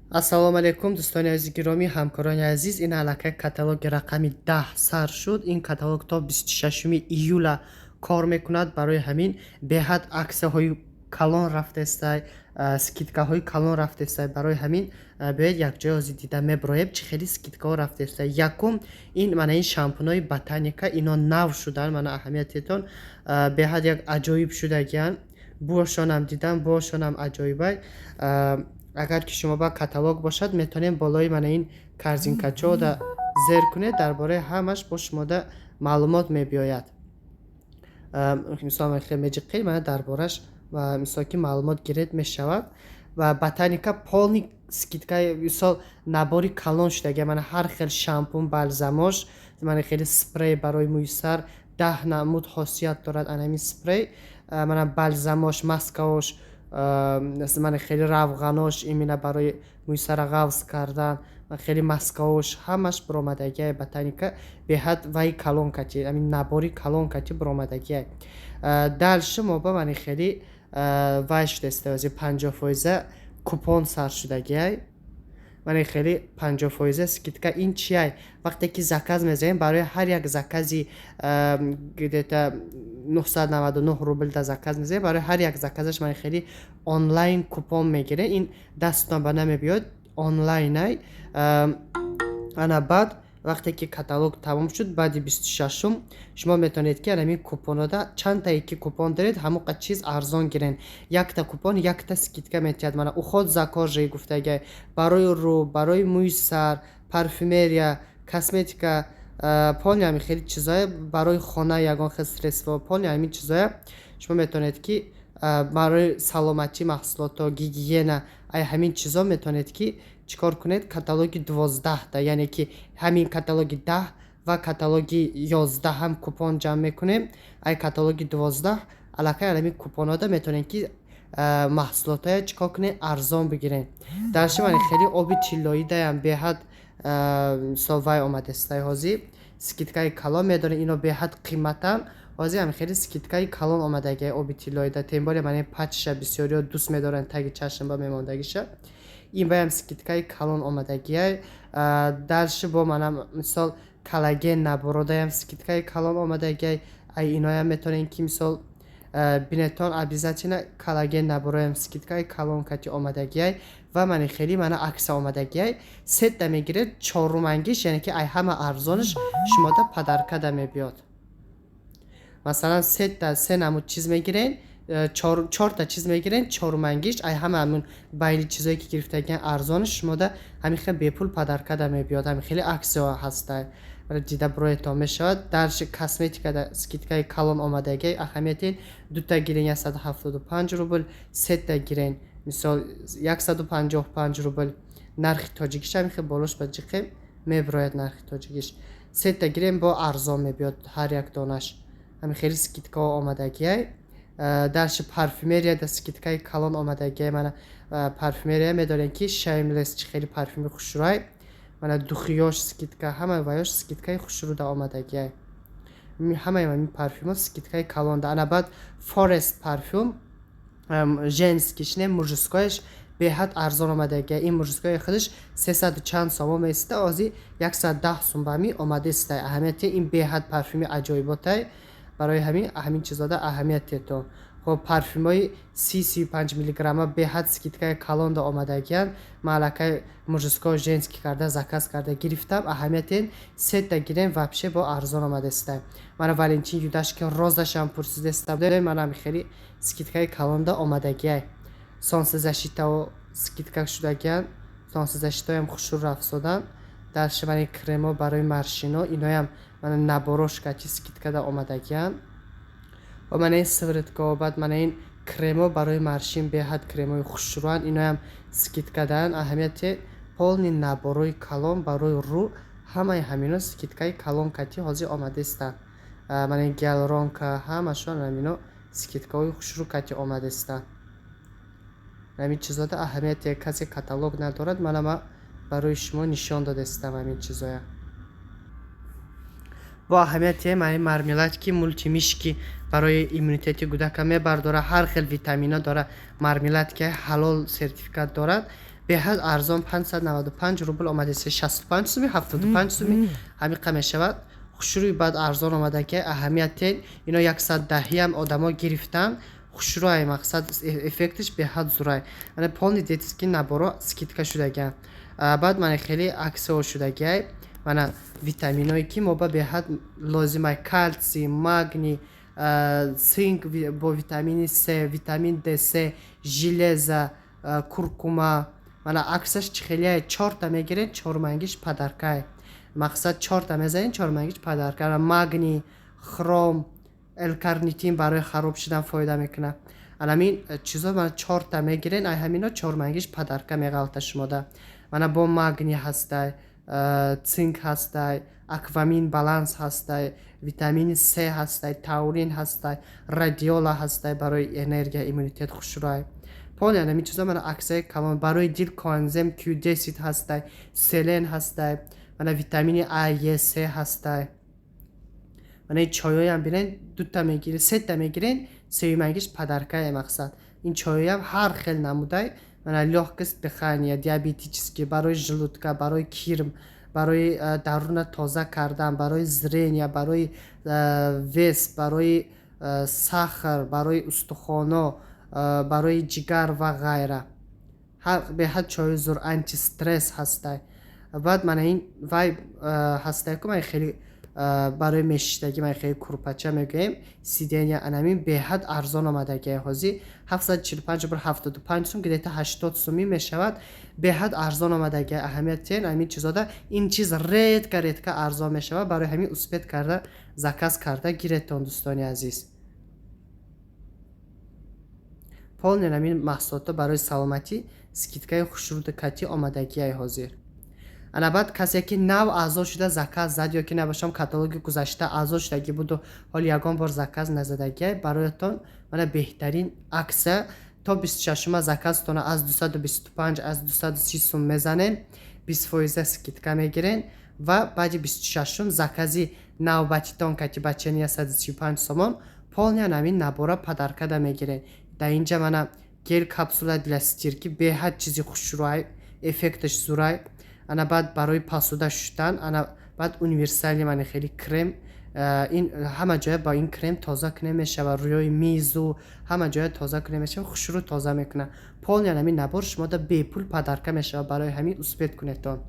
Ассалому алайкум, дӯстони азизи гиромӣ, ҳамкорони азиз. Ин аллакай каталоги рақами 10 сар шуд. Ин каталог то 26 июла кор мекунад. Барои ҳамин беҳад аксияҳои калон рафтестай, скидкаҳои калон рафтестай. Барои ҳамин биёед, якҷоя ҳозир дида меброем, чӣ хели скидкаҳо рафтестай. Якум, ин мана ин шампунои Ботаника. Ино нав шудан. Мана, аҳамиятетон, беҳад як аҷоиб шудагиянд. Буошонам дидам, буошонам аҷоибай. Агар ки шумо ба каталог бошад, метавонем болои мана ин корзинкачода зер кунед, дар бораи ҳамаш бо шумода маълумот мебиёяд. Мисол, меҷиқӣ, мана дар бораш, мисол, ки маълумот гиред мешавад. Ва Ботаника полный скидка, мисол, набори калон шудагия. Мана ҳар хел шампун, бальзамош, мана хеле спрей барои мӯи сар, 10 намуд хосият дорад анамин спрей, мана бальзамош, маскаош, мана хеле равғанош, именно барои мӯи сара ғафз кардан, хеле маскаош, ҳамаш биромадагиай. Ботаника беҳад вай калон кати, амин набори калон кати биромадагиай. Дальше мо ба мани хеле вай шудааст, 50 фоиза купон сар шудагиай. Мани хеле 50 фоиза скидка ин чиай? Вақте ки заказ мезанем, барои ҳар як закази где-то 999 рубл да заказ мезанем, барои ҳар як заказаш мани хеле онлайн купон мегирем. Ин дастатон ба намебиёд, онлайнай. Ана баъд, вақте ки каталог тамом шуд, баъди 26-ум шумо метавонед, ки анамин купонода чандтае ки купон доред, ҳамон чиз арзон гирен. Якта купон якта скидка метиҳад. Мана уход за кожей гуфтагиай, барои рӯ, барои мӯи сар, парфюмерия, косметика, полный ҳамин хеле чизое, барои хона ягон хел средство, полный ҳамин чизое шумо метавонед, ки барои саломатӣ маҳсулото, гигиена, ай ҳамин чизо метавонед, ки чӣ кор кунед. Каталоги 12-та, яъне ки ҳамин каталоги 10 ва каталоги 11 ҳам купон ҷамъ мекунем. Ай каталоги 12 аллакай ҳамин купонҳода метавонед, ки маҳсулотҳоя чӣ кор кунед, арзон бигиред. Дарши мани хеле оби тиллоӣ даям беҳад, мисол, вай омадестай. Ҳозир скидкаи калон медорем. Ино беҳад қиматан, ҳозир ҳам хеле скидкаи калон омадагиай оби тиллоида. Тем более мани патчша бисёриҳо дӯст медоранд, таги чашм ба мемондагиша. Ин баям скидкаи калон омадагиай. Дальше бо мана, мисол, коллаген набородаям скидкаи калон омадагиай. Ай иноям метавонем, ки мисол бинетон обязательно. Коллаген набороям скидкаи калон кати омадагиай. Ва мани хеле мана акса омадагиай: сетта мегиред, чорумангиш, яъне ки ай ҳама арзонаш, шумода подаркада мебиёд. Масалан, сетта, се намуд чиз мегирен, чорта чиз мегирен, чорумангиш, ай ҳама ҳамун байни чизое ки гирифтагиан арзонаш, шумода ҳамин хел бепул подаркада мебиёд. Ҳамин хеле аксия ҳастай, дида буроятон мешавад. Дальше косметикада скидкаи калон омадагиай. Аҳамияти, дута гирен, 175 рубл, сетта гирен, мисол, 155 рубл. Нархи тоҷикиш ҳамин хел болош ба ҷиқем мебирояд. Нархи тоҷикиш сетта гирем, бо арзон мебиёд ҳар як донаш. Ҳамин хеле скидкаҳо омадагиай. Дальше парфюмерияда скидкаи калон омадагиай. Мана парфюмерия медонем, ки Shameless чӣ хеле парфюми хушрӯай. Мана духиёш скидка, ҳама ваёш скидкаи хушрӯда омадагиай. Ҳамаи ҳамин парфюмҳо скидкаи калонда. Ана баъд Forest парфюм, женскийш не, мужскойш беҳад арзон омадагиай. Ин мужскои худаш сесаду чанд сомон меиста, ҳозир 110 сум ба ҳамин омадестай. Аҳамияти, ин беҳад парфюми аҷоиботай. Барои ҳамин ҳамин чизода аҳамият тетон. Хоб, парфюмҳои 30-35 миллиграмма беҳад скидкаи калонда омадагиянд. Ман аллакай мужской, женский карда заказ карда гирифтам. Аҳамиятен, сета гирем, вообще бо арзон омадестай. Мана Валентин Юдашкин розашам пурсидеста, манам хеле скидкаи калонда омадагиай. Солнцезащитао скидка шудагиянд, солнцезащитаоям хушрӯ рафзоданд. Дальше мани кремо барои морщино, иноям мана наборошка чи скидкада омадагиянд. Ва мана ин сывороткао, баъд мана ин кремо барои морщин, беҳад кремои хушрӯанд, иноям скидкадаанд. Аҳамияте, полный наборои калон барои рӯ, ҳамаи ҳамино скидкаи калон кати ҳозир омадестанд. Мана ин гиалуронка, ҳамашон ҳамино скидкаҳои хушрӯ кати омадестанд. Ҳамин чизода аҳамияте, касе каталог надорад, мана ма барои шумо нишон додестам ҳамин чизоя. Бо аҳамияте, мани мармеладки Мультимишки барои иммунитети кӯдака мебардора, ҳар хел витамино дора. Мармеладки ҳалол сертификат дорад. Беҳад арзон, 595 рубл омадааст, 65 суми, 75 суми ҳамиқа мешавад. Хушрӯи баъд арзон омада, ки аҳамият ино 110-ам одамо гирифтан. Хушрӯай, мақсад, эффектиш беҳад зурай. Ана полный детский наборо скидка шудагиам. Баъд мана хеле аксияҳо шудагиай. Мана витаминое, ки мо ба беҳад лозимай: калсий, магний, цинк бо витамини С, витамин Д3, железо, куркума. Мана аксаш чӣ хеле: чорта мегиред, чормангиш подаркай. Мақсад, чорта мезанед, чормангиш подарка. Магний, хром, L-карнитин барои хароб шудан фоида мекунад. Анамин чизо мана чорта мегирен, ай ҳамино чормангиш подарка меғалта шумода. Мана бо магний ҳастай, цинк ҳастай, Аквамин Баланс ҳастай, витамини С ҳастай, таурин ҳастай, родиола ҳастай, барои энергия, иммунитет хушрӯай. Полный анамин чизо мана аксияи калон. Барои дил коэнзим Q10 ҳастай, селен ҳастай, мана витамини А, Е, С ҳастай. Мана ин чойоям бинед, дута мегиред, сета мегирен, сеюмангиш подаркае. Мақсад, ин чойоям ҳар хел намудай. Мана лёгкость дыхания, диабетический, барои желудка, барои кирм, барои даруна тоза кардан, барои зрения, барои вес, барои сахар, барои устухоно, барои ҷигар ва ғайра. Беҳад чои зур, антистресс ҳастай. Баъд мана ин вай ҳастай ку, ман хеле барои мешиштагӣ, ман хеле курпача мегӯем, сиденья. Анамин беҳад арзон омадагиай ҳозир, 745 рубл, 75 сум, где-то 80 сумӣ мешавад. Беҳад арзон омадагиай. Аҳамият тиҳен ҳамин чизода. Ин чиз редко редко арзон мешавад, барои ҳамин успеть карда заказ карда гиретон, дӯстони азиз. Полный ҳамин маҳсулотҳо барои саломатӣ скидкаи хушрӯду катӣ омадагиай ҳозир. Ана баъд касе ки нав аъзо шуда заказ зад ё ки набошам каталоги гузашта аъзо шудагӣ буду, ҳоли ягон бор заказ назадагиай, бароятон мана беҳтарин аксия. То 26-ума заказтона аз 225, аз 230 сум мезанем, 20 фоиза скидка мегирен ва баъди 26-ум закази навбатитон кати бачани 135 сомон полный ҳамин набора подаркада мегирен. Дар инҷа мана гель капсула для стирки, беҳад чизи хушрӯай, эффекташ зурай. Ана баъд барои посуда шуштан. Ана баъд универсальный мани хеле крем. Ин ҳама ҷоя бо ин крем тоза кунем мешавад, рӯёи мизу ҳама ҷоя тоза кунем мешавад, хушрӯ тоза мекунад. Полный ҳамин набор шумода бепул подарка мешавад, барои ҳамин успеть кунедтон.